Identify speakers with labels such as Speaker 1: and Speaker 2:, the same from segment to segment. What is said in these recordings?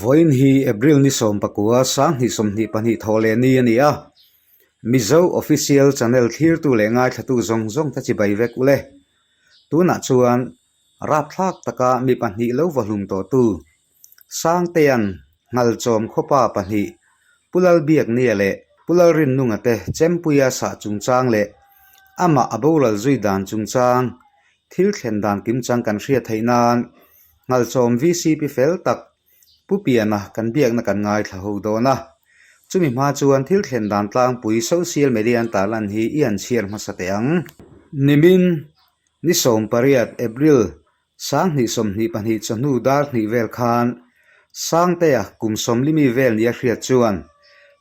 Speaker 1: Vawiin hi April ni 19 2022 thawh leh ni a ni a, Mizo Official Channel thlirtu leh ngaithlatu zawng zawng te chibai vek ule. Tunah chuan rapthlak taka mi pahnih lo va hlum tawhtu Sangtea'n Nghalchawm khawpa pahnih Pu Lalbiaknia leh Pu Lalrinnunga te Chempuia sah chungchang leh amah a boral zui dan chungchang thil thlen dan kimchang kan hriat theih nan Nghalchawm VCP fel tak Pu Piana kan biakna kan ngaithla ho dawn a. Chumi hma chuan thil thlen dan tlangpui social media an tarlan hi i han chhiar hmasa teh ang. Nimin ni 18 April 2022 chawhnu dar hnih vel khan Sangtea kum sawmlimi vel nia hriat chuan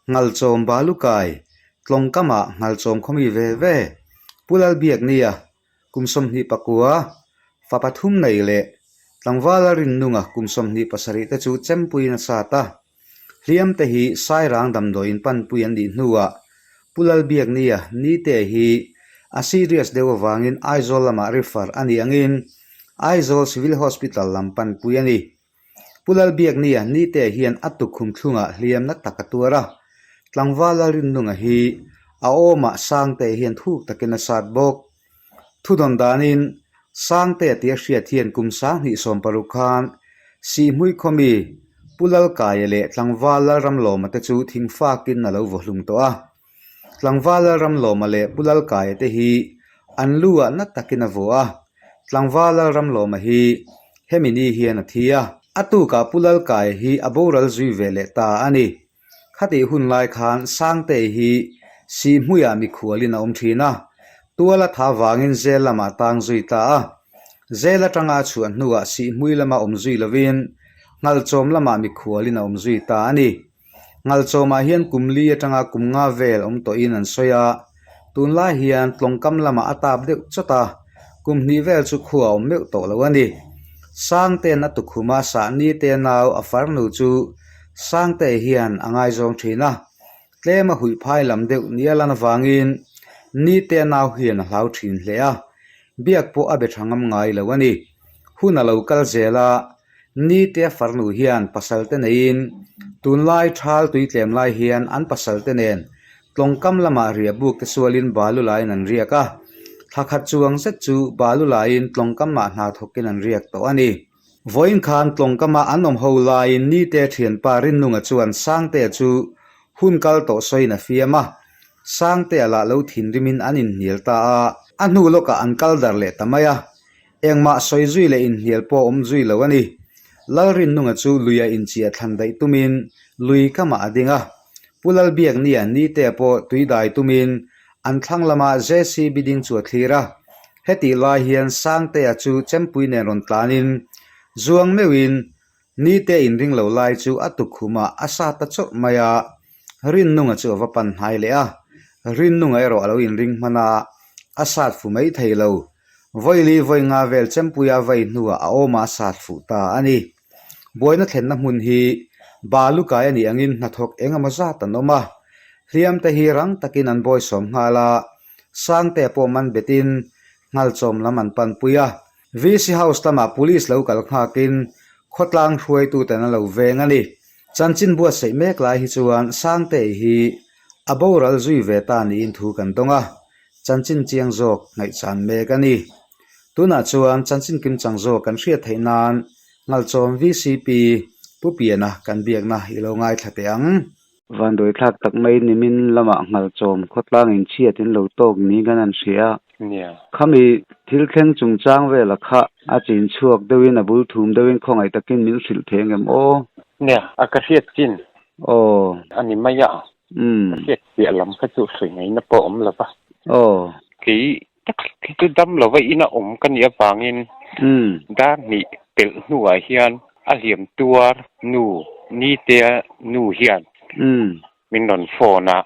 Speaker 1: Nghalchawm Balukai Tlawngkamah Nghalchawm khawmi ve ve Pu Lalbiaknia kum 29, fa pathum nei leh tlangvala Rinnunga kum 27 te chu chempuiin a sat a. Hliam te hi Sairang damdawiin panpui an nih hnuah Pu Lalbiaknia Nite hi a serious deuh avangin Aizawl lamah refer a nih angin Aizawl Civil Hospital lam panpui a ni. Pu Lalbiaknia Nite hian a tukkhum thlungah hliam na tak a tuar a, tlangval Lalrinnunga hi a awmah Sangte hian thuk takin a sat bawk. Thudawn danin Sangtea tia hriat hian kum 2016 khan Sihhmui khawmi Pu Lalkaia leh tlangval Lalramlawma te chu thingfakin a lo vaw hlum tawh a. Tlangval Lalramlawma leh Pu Lalkaia te hi an lu ah na takin a vaw a, Tlangval Lalramlawma hi hemi ni hian a thi a. A tukah Pu Lalkaia hi a boral zui ve leh ta a ni. Khatih hun lai khan Sangtei hi Sihhmuiah mikhualin a awm thin a, tual a tha vangin zel lamah a tang zui ta a. Zel atanga a chhuah hnuah Sihhmui lama awm zui lovin Nghalchawm lamah mikhualin a awm zui ta a ni. Nghalchawmah hian kum li atanga kum nga vel awm tawhin an sawi a, tunlai hian tlawngkam lamah a tap deuh chawt a, kum hnih vel chu khua a awm meuh tawh lo a ni. Sangte'n a tukhuma sahni te nau a farnu chu Sangte hian a ngaizawng thin a, tlem a huih phai lam deuh nia lan avangin Nite nau hian a hlau thin hle a, biak pawh a be tha ngam ngai lo a ni. Hun a lo kal zel a, Nite farnu hian pasal te neiin tunlai thal tui tlem lai hian an pasal te nen tlawngkam lamah riah buk te sualin balu laiin an riak a, thla khat chuang zet chu balu laiin tlawngkamah hna thawkin an riak tawh a ni. Vawiin khan tlawngkama an awm ho laiin Nite thianpa Rinnunga chuan Sangtea chu hun kal tawh sawiin a fiam a, Sangtea lah lo thinrimin an inhnial ta a, a hnu lawkah an kal dar leh ta mai a, engmah sawi zui leh inhnial pawh awm zui lo a ni. Lalrinnunga chu luia inchiah thlan daih tumin lui kamah a ding a, Pu Lalbiaknia Nitea pawh tui dai tumin an thlang lama JCB ding chu a thlir a. Hetih lai hian Sangtea chu chempui nen rawn tlanin zuang meuhin Nite inring lo lai chu a tukkhumah a sa ta chawrh mai a, Rinnunga chu a va pan hnai leh a. Rinnunga erawh a lo inring hman a, a sat fu mai thei lo. Vawili vawi nga vel chempuia vai hnuah a awmah a sat fuh ta a ni. Buaina thlenna hmun hi Balukai a nih angin hnathawk eng emaw zat an awm a, hliamte hi rang takin an bawisawm nghal a, Sangtea pawh man betin Nghalchawm lam an panpui a. VC House lamah Police lo kal nghakin khawtlang hruaituten an lo veng a ni. Chanchin buatsaih mek lai hi chuan Sangtei hi a boral zui ve ta niin thu kan dawng a, chanchin chiang zawk ngaihchan mek a ni. Tunah chuan chanchin kimchang zawk kan hriat theih nan Nghalchawm VCP Pu Piana kan biakna i lo ngaithla teh ang.
Speaker 2: Vanduai thlak tak mai nimin lamah Nghalchawm khawtlang inchhiat in lo tawk niin kan han hria a. Khami thil thleng chungchang vela kha a chin chhuak deuhin a bul thum deuhin khawngaih takin min hrilh thei angem aw?
Speaker 3: Nia, a ka hriat chin.
Speaker 2: Aw.
Speaker 3: A ni mai a.
Speaker 2: Umm.
Speaker 3: Ka hriat piah lam kha chu sawi ngaihna pawh awm lo va.
Speaker 2: Aw.
Speaker 3: Kei tak chu dam lova ina awm ka nih avangin dar hnih pelh hnuah hian a hliam tuar nu Nitea nu hian min rawn phone a.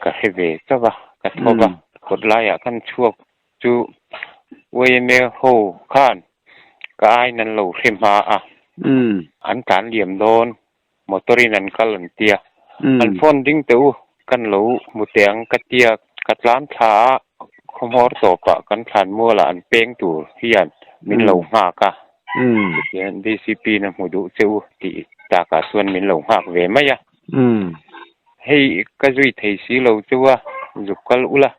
Speaker 3: Ka hre ve chauh a, ka tho va. Kawt laiah khan chhuak chu YMA ho khan ka aiin an lo hre hma a, an tlan liam dawn Motor in an kal an tia. An phone ding teh u, kan lo hmu teh ang ka tia. Ka tlan thla a, khawhmawr tawpah kan thlan mualah an peng tur hian min lo nghak a. Tihian DCP in a hmu duh che u tih takah chuan min lo nghak ve mai a. Hei ka zui thei si lo chu a, zuk kal ula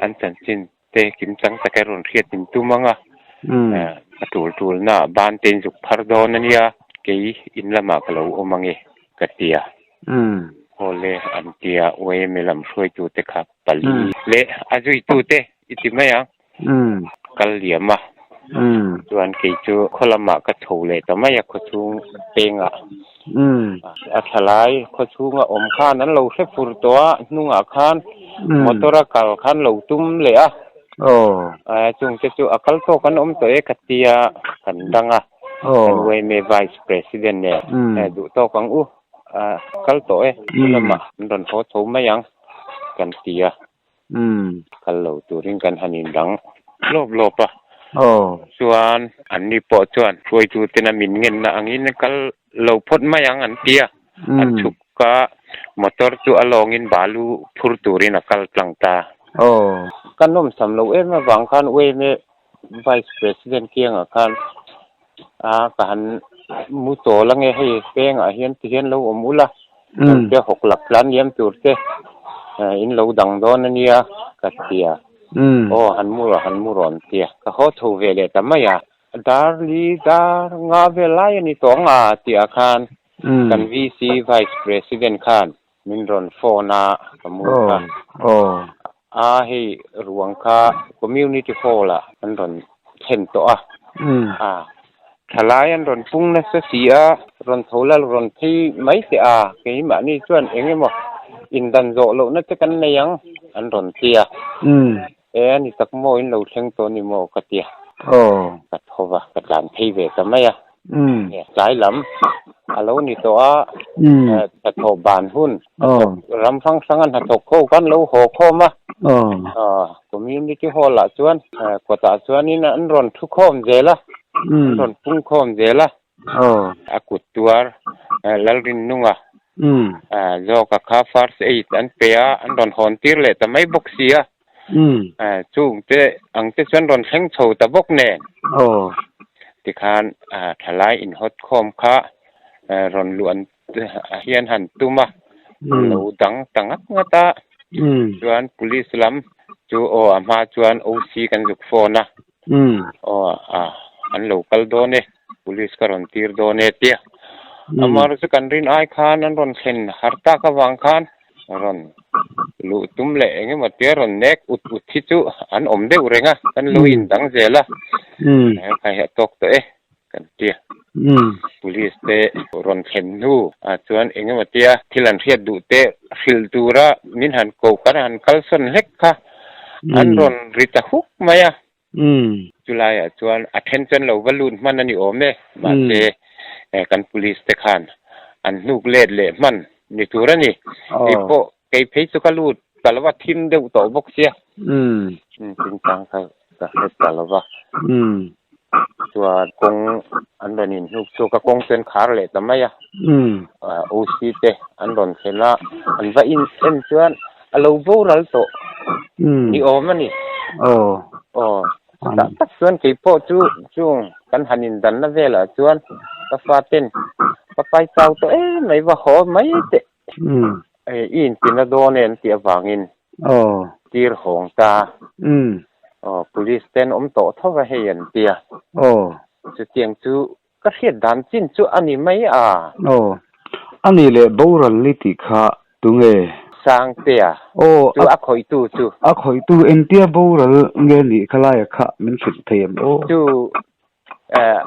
Speaker 3: an chanchin te kimchang taka rawn hriat in tum ang a, a tul tulna ah ban te in zuk phar dawn a nia, kei in lamah ka lo awm ang e ka ti a. Awle an ti a, YMA lam hruaitute kha pali leh a zuitute i ti mai ang. Kal liam a, chuan kei chu khaw lamah ka chho leh ta mai a, khawchhung pengah a thalai khawchhunga awm khan an lo hre fur tawh a, hnungah khan motor a kal khan lo tum leh a, chungte chu a kal tawk an awm tawh e ka tia kan dang a, kan YMA Vice President nen duh tawk ang u, kal tawh e, chu lamah an rawn haw tho mai ang kan ti a. Kal lo turin kan han indang lawp lawp a. Chuan anni pawh chuan hruaituten a min ngenna angin kal lo phawt mai ang an ti a. An chhuk a, motor chu a lawngin balu phur turin a kal tlang ta. Ka nawmsam lo em avang khan UMA Vice President kiangah khan a ka han mu chawl ange hei pengah hian ti hian lo awm ula te hawk lak tlan liam tur te in lo dang dawn ania ka ti a aw han mu rawh han mu rawh an ti a ka haw chho ve leh ta mai a dar li dar nga vel lai a ni tawh ang a tih ah khan kan VC Vice President khan Min rawn phone a, ka mu kha. A hei ruang kha community hall ah an rawn thlen tawh a. A thalai an rawn pung nasa si a, rawn tho la rawn phei mai teh a, keimahni chuan eng emaw indan zawh lohna te kan nei ang an rawn ti a. E a ni tak maw in lo thleng tawh ni maw ka ti a. Ka tho va, ka tlan phei ve ta mai a. Tlai lam a lo ni tawh a, hnathawh ban hun ram hrang hranga hnathawk ho khan lo haw khawm a. Community hall ah chuan kawtah chuanin an rawn thu khawm zel a, an rawn pung khawm zel a. A kut tuar Lalrinnunga zawka kha first aid an pe a, an rawn hawn tir leh ta mai bawk si a. Chungte ang te chuan rawn thleng chho ta bawk nen. Tikhan thalai inhawt khawm kha rawn luh an hian han tum a, lo dang ta ngat ngat a. Chuan police lam chu aw a hma chuan OC kan zuk phone a. Aw a an lo kal dawn e, police ka rawn tir dawn e tia. Amar chu kan rin ai khan an rawn thlen har tak avang khan rawn luh tum leh eng emaw tia rawn nek ut ut hi chu an awm deuh reng a, kan lo indang zel a, kha hi a tawk tawh e kan tia. Police te rawn thlen hnu ah chuan eng emaw tia thil an hriat duh te hrilh tura min han koh kan han kalsawn hlek kha an rawn ri ta huk mai a. Chulaiah chuan a then chuan lo va lut hman a ni awm e, mahse kan police te khan an hnuk let leh hman ni tur a ni. Kei pawh kei phei chu ka lut ta lo va, thim deuh tawh bawk sia. Chungchang kha ka hre ta lo va. Chuan kawng an rawn inhnuk chhuak a, kawng chu an khar leh ta mai a. OC te an rawn thlen a, an va in en chuan a lo boral tawh ni awm a ni. Aw, chutah tak chuan kei pawh chu chung kan han indanna velah chuan ka faten ka pai chau tawh em mai va haw mai teh i intina dawn e an tih avangin tir hawng ta. Aw, police te an awm tawh tho va hei an tia. Chutiang chu Ka hriat dan chin chu a ni mai a.
Speaker 2: Aw. A nih leh boral ni tih kha tunge?
Speaker 3: Sangtea.
Speaker 2: Aw.
Speaker 3: Chu a khawihtu chu.
Speaker 2: A khawihtu engtia boral nge nih kha laia kha min hrilh thei em aw?
Speaker 3: Chu eh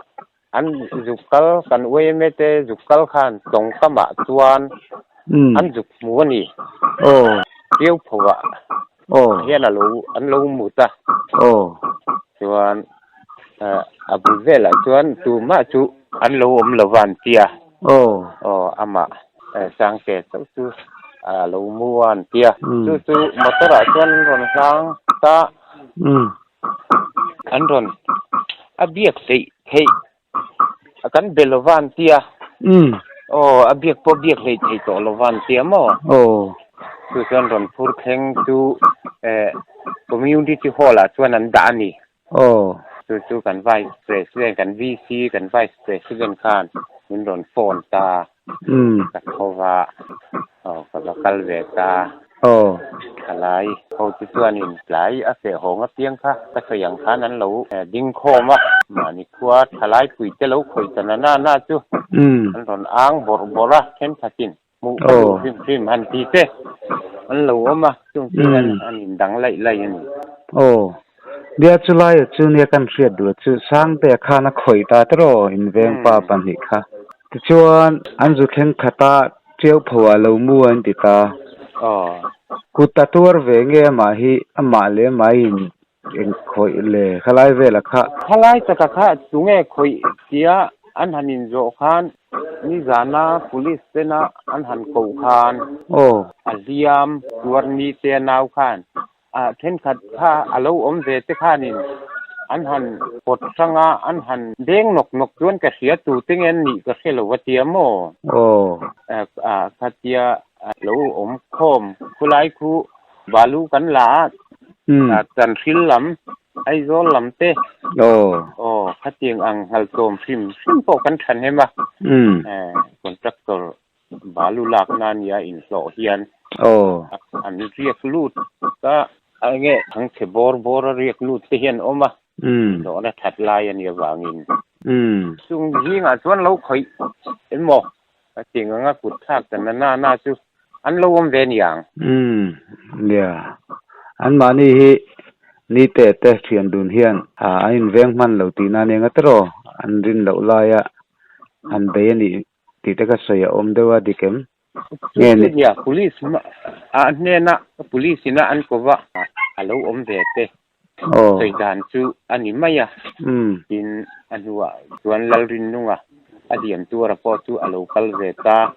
Speaker 3: an zuk kal kan YMA te zuk kal khan tawngkamah chuan an zuk hmu a ni.
Speaker 2: Aw.
Speaker 3: Piau phoah hian a lo an lo mut a.
Speaker 2: Aw.
Speaker 3: Chuan a bul velah chuan tumah chu an lo awm lo va an ti a.
Speaker 2: Aw.
Speaker 3: Aw amah Sangte chauh chu a lo mu a an ti a. Chu chu motor ah chuan an rawn hlang ta. An rawn a biak theih theih kan be lo va an ti a. Aw a biak pawh biak hlei thei tawh lo va an ti a maw?
Speaker 2: Aw.
Speaker 3: Chu chuan rawn phur thleng chu community hall ah chuan an dah a ni.
Speaker 2: Aw.
Speaker 3: Chu chu kan Vice President, kan VC, kan Vice President khan min rawn phone ta. Ka tho va, aw ka va kal ve ta. Thalai ho chu chuanin tlai a feh hawng apiang kha ka sawi ang khan an lo ding khawm a. Mahni khua thalai puite lo khawih ta na na chu an rawn ang bawrh bawrh a, thenkhatin Hmuh ka duh hrim hrim han ti che an lo awm a, chung chu an indang laih laih a ni.
Speaker 2: Aw, nia chu laia chu nia kan hriat duh chu Sangtea khan a khawih ta tiraw inveng pa pahnih kha. Tichuan an zu thleng khat a, Tiau pho ah lo mu an ti ta.
Speaker 3: Aw.
Speaker 2: Kut a tuar ve nge amah hi amah leh amah in Eng khawih le khalai vela kha.
Speaker 3: Khalai taka kha tunge khawih tia an han inzawh khan nizana police tena an han koh khan
Speaker 2: Aw.
Speaker 3: A hliam tuar ni te a nau khan a thenkhat kha a lo awm ve te khanin an han pawt hrang a, an han deng nawk nawk chuan ka hria tu te nge an nih ka hre lo a tia maw?
Speaker 2: Aw.
Speaker 3: A khatia a lo awm khawm khulai khu Balu kan la a, Tanhril lam, Aizawl lam te, aw khatiang ang nghalchawm hrim hrim pawh kan than hem a, contractor balu lakna nia inhlawh hian an riak lut a, enge thangchhe bawr bawr a riak lut te hian awm a, inhlawhna that lai a nih avangin. Chung zingah chuan lo khawih emaw Hetiang anga kut thlak ta na na na chu an lo awm ve niang.
Speaker 2: Umm nia, anmahni hi ni te te thian dun hian an inveng hman lo tihna ania nga tiraw an rin loh laia han bei a nih tih te kha sawi a awm deuh a dik em?
Speaker 3: Chu chu nia, police a hnena police ina an ko va a lo awm ve te. Sawi dan chu a ni mai a, tin a hnuah chuan Lalrinnunga a liam tuara pawh chu a lo kal ve ta.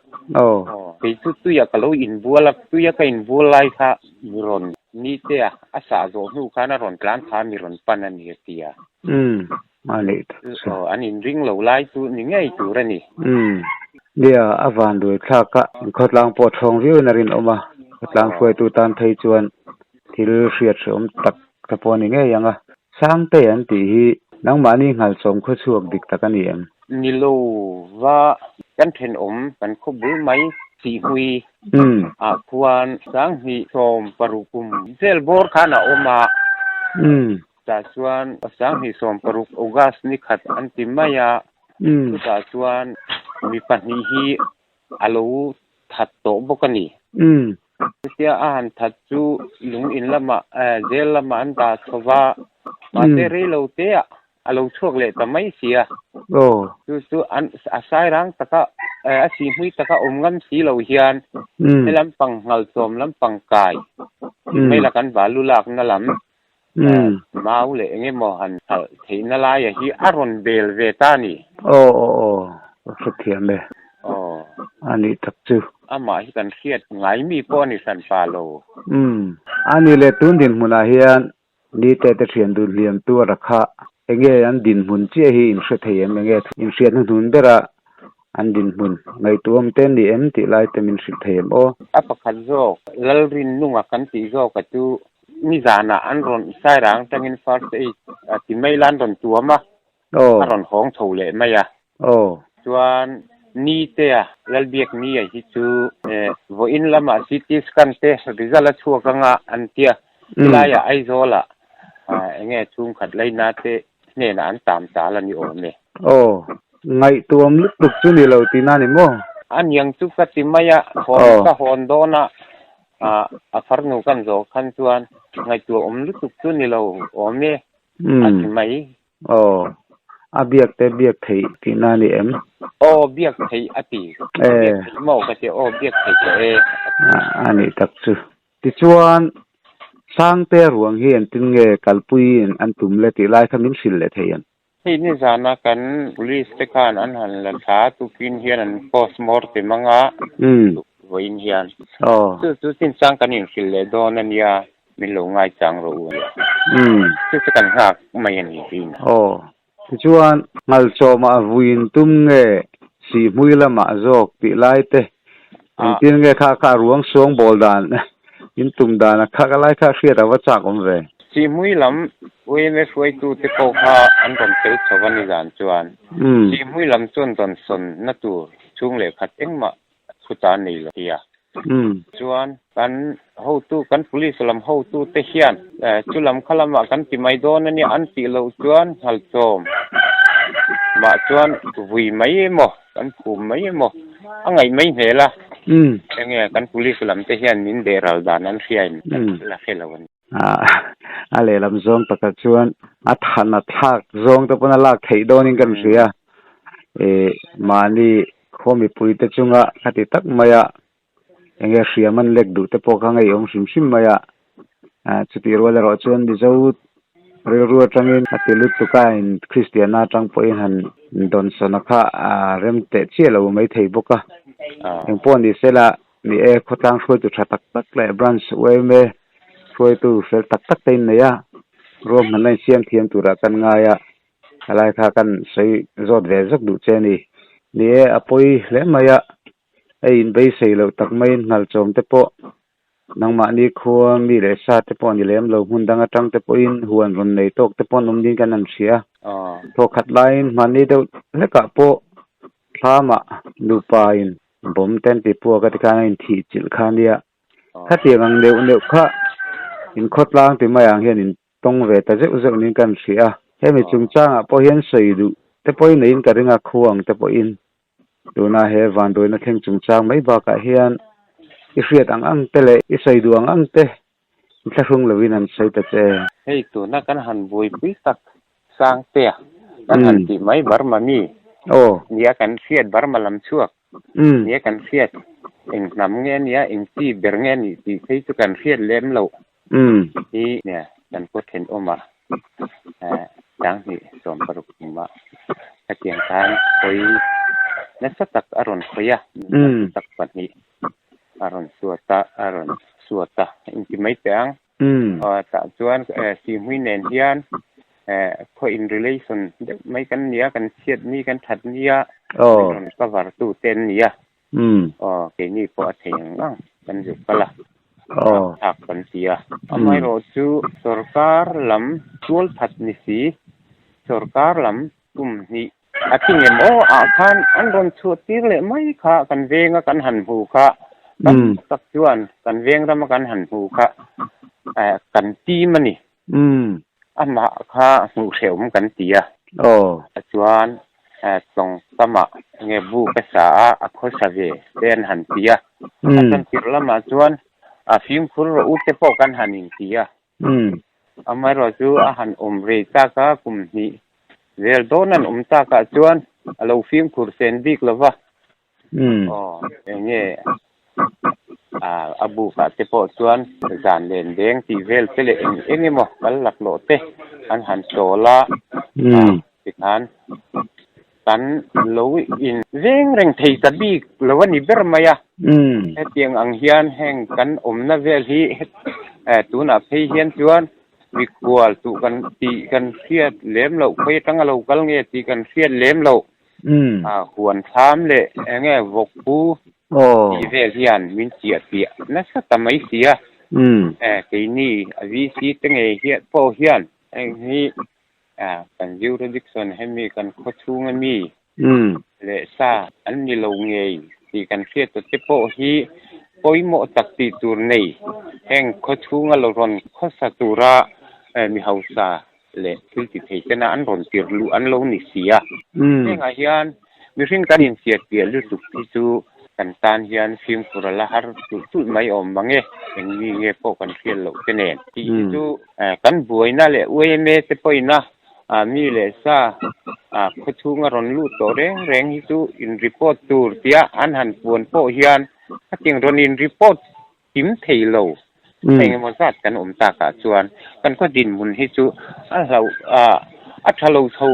Speaker 3: Kei chu tuia ka lo inbual a, tuia ka inbual lai kha mi rawn ni te a, a sah zawh hnu khan a rawn tlan kha mi rawn pan a ni a ti a. Aw, an inring lo lai chu ni ngei tur a ni.
Speaker 2: Nia, a van duai thlak a, khawtlang pawh thawng viauin a rinawm a, khawtlang hruaitu tan phei chuan Thil hriat hrehawm tak te pawh a ni ngei ang a. Sangte an tih hi nangmahni nghalchawm khawchhuak dik tak a ni em?
Speaker 3: Ni lo va, kan thenawm kan khaw bul mai Sihhmui ah khuan 2016 kum vel bawr khan a awm a. Tah chuan 2016 August ni khat an ti mai a. Chutah chuan mi pahnih hi a lo that tawh bawk a ni. Chutia a han that chu lung in lamah jail lamah an dah chho va, mahse rei lo te ah a lo chhuak leh ta mai si a. Chu chu an a sai rang taka a sihmui taka awm ngam si lo hian he lampang nghalchawm lampang kai mai la kan balu lakna lam mau leh eng emaw han khalh theihna laia hi a rawn bel ve ta a ni.
Speaker 2: Aw aw aw, ka hrethiam e.
Speaker 3: Aw.
Speaker 2: A nih tak chu.
Speaker 3: Amah hi kan hriat ngai mi pawh a ni hran pa lo.
Speaker 2: Umm, a nih leh tun dinhmunah hian nite te thian dun hliam tuara kha enge an dinhmun chiah hi in hre thei em? Enge in hriatna hnun bera An dinhmun ngaihtuahawm te ni em tih lai te min hrilh thei em aw?
Speaker 3: A pakhat zawk, Lalrinnunga kan tih zawka chu nizanah an rawn Sairang atangin first aid a ti mai la an rawn tuam a, a rawn hawng chho leh mai a. Chuan Nitea, Lalbiaknia hi chu vawiin lamah CT scan te result a chhuak anga an tia, helaiah Aizawlah enge chhungkhat laina te hnenah an tam tal a ni awm e.
Speaker 2: Aw, ngaihtuam lutuk chu ni lo tihna ni maw?
Speaker 3: A niang chu ka ti mai a, hawn ka hawn dawn a, a farnu kan zawh khan chuan ngaihtuahawm lutuk chu ni lo awm e a ti mai.
Speaker 2: Aw, a biak te biak theih tihna ni em?
Speaker 3: Aw, biak theih a ti. Biak theih maw ka ti a, aw biak theih tawh e a ti.
Speaker 2: A nih tak chu. Tichuan, Sangtea ruang hi engtin nge kalpuiin an tum le tih lai kha min hrilh leh thei em?
Speaker 3: Hei nizana kan police te khan an han la thla tukin hian an post mortem anga vawiin hian chu chu chinchang kan inhrilh leh dawn a nia min lo ngaichang rawh u a nia. Chu chu kan nghak mai a ni tiin.
Speaker 2: Aw. Tichuan, Ngalchawmah vuiin tum nge Sihhmui lamah zawk tih lai te engtin nge kha kha a ruang suang bawl dan in tum dan a kha ka lai kha hriat a va chak awm ve.
Speaker 3: Sihhmui lam. Yma hruaitute pawh kha an rawn tel chho a ni zan chuan Sihhmui lam chuan rawn sawnna tur chhung leh khat engmah thuta nei lo tia. Chuan kan hotu, kan police lam hotute hian chu lam kha lamah kan ti mai dawn a nia an tih loh chuan nghalchawm mah chuan vui mai emaw, kan phum mai emaw a ngaih mai hmel a. Enge kan police lam te hian min beh ral dan an hriain kan la hre lo a ni.
Speaker 2: A lehlam zawng takah chuan a than a thlak zawng te pawn a lak theih dawnin kan hria. Mahni khaw mipuite chunga khati tak maia enge hriam an lek duh te pawh kha ngeiawm hrim hrim mai a, chutih rual erawh chuan Mizo rilru atangin a ti lutuk a in Kristianna atang pawhin han dawnsawn a kha a rem teh chiah lo mai thei bawk a, engpawh ni sela ni e khawtlang hruaitu tha tak tak leh branch yma hruaitu fel tak tak te in nei a, ruahmanna insiam thiam turah kan ngai a. Helai kha kan sawi zawt ve zawk duh che a ni. Ni e, a pawi hle mai a, hei inbeisei loh tak maiin nghalchawm te pawh nangmahni khua mi leh sa te pawh a ni lem lo, hmun dang atang te pawhin huan rawn nei tawk te pawh an awm ding kan han hria. Thawkhat laiin hmanni deuh hlekah pawh thlamah nupa in bawm te an ti puak a tikhan a inthih chilh kha a nia. Khatiang ang neuh neuh kha inkhawtlang ti mai ang hian in tawng ve ta zeuh zeuh niin kan hria a, hemi chungchangah pawh hian sawi duh te pawhin neiin ka ring a, khuang te pawhin tuna he vanduaina thleng chungchang mai bakah hian i hriat ang ang te leh i sawi duh ang ang te i thlahrung lovin an sawi ta che.
Speaker 3: Hei tuna kan han buaipui tak Sangtea kan han tih mai Burma mi nia kan hriat Burma lam chhuak nia kan hriat eng hnam nge nia eng chi ber nge nih tih phei chu kan hriat lem loh. Hi nia kan khaw thenawm ah sanghnih 60 kum ah hetiang khan khawi nasa tak a rawn khawi a, nasa tak pahnih a rawn suat a, a rawn suat a inti mai teh ang. Tah chuan Sihhmui nen hian khaw in relation deuh mai kan nia, kan chhiat ni kan that nia min rawn cover tu te an nia. Aw, keini pawh a thei ang ang kan zuk kal a, thlak kan ti a. Amaherawh chu sorkar lam tual that ni si, sorkar lam kum hnih a ti ngem aw ah khan an rawn chhuah tir leh mai kha kan venga kan han hmu kha tam tak chuan kan veng rama kan han hmu kha kan tim a ni. Amah kha hmuh hrehawm kan ti a. Chuan tlawng tamah nge bu ka sa a, a khawsa ve te an han ti a. A chantir lamah chuan a fimkhur rawh u te pawh kan han inti a. Amaherawh chu a han awm rei tak a, kum hnih vel dawn an awm takah chuan a lo fimkhur sen bik lo va. Aw, eng nge a bukah te pawh chuan zan len deng tih vel te leh eng eng emaw kal laklawh te an han chawl a, tikhan kan lo in veng reng thei ta bik lo a ni ber mai a. Hetiang ang hian heng kan awmna vel hi tunah phei hian chuan mikhual tuh kan tih kan hriat lem loh, khawi atanga lo kal nge tih kan hriat lem loh. A huan thlam leh eng nge vawk pu tih vel hian min chiah piah nasa ta mai si a. Keini a VC te ngei hian pawh hian heng hi kan jurisdiction hemi kan khaw chhunga mi leh sa an ni lo ngei tih kan hriat ta te pawh hi pawimawh tak tih tur nei heng khaw chhunga lo rawn khawsa tura mi hausa leh thil ti thei tena an rawn tir luh an lo ni si a. Hengah hian mihring kan infiat piah lutuk hi chu kan tan hian fimkhur a la har tulh tulh mai awm mang e, eng mi nge pawh kan hriat loh te nen. Tih hi chu kan buaina leh yma te pawhin a mi leh sa khawchhunga rawn lut tawh reng reng hi chu in report tur tia an han puan pawh hian hetiang rawn in report kim thei lo. Eng emaw zat kan awm takah chuan kan khaw dinhmun hi chu a hlauh a tha lo chho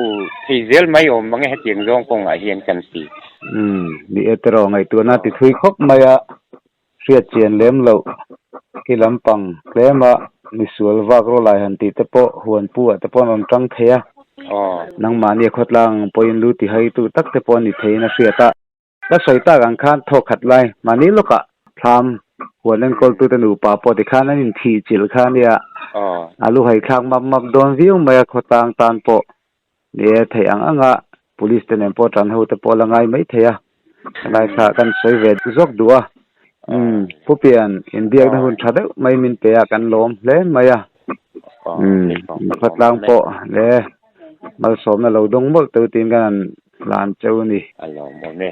Speaker 3: thei zel mai awm mang e hetiang zawng kawngah hian kan ti.
Speaker 2: Umm, ni e tiraw ngaihtuahna ti thui khawp mai a, hriat chian lem loh khi lampang tlema misual vak rawh lai han tih te pawh huan pu ah te pawh an rawn tang thei a, nangmahni a khawtlang ang pawhin lu ti haitu tak te pawh a ni theiin a hriat a. Ka sawi tak ang khan thawk khat lai mahni lawkah thlam huan enkawltute nupa pawh tikhan an inthih chilh kha ania. A lu haithlak map map dawn viau mai a khawtlang tan pawh ni e theih ang anga police te nen pawh tan ho te pawh la ngai mai thei a. Helai kha kan sawi ve zawk duh a. Umm Pu Pian inbiakna hun tha deuh mai min pe a kan lawm hle mai a. Umm khawtlang pawh le malsawmna lo dawng mawlh teuh tiin kan han hlan cheu a ni.
Speaker 3: A lawm awm e.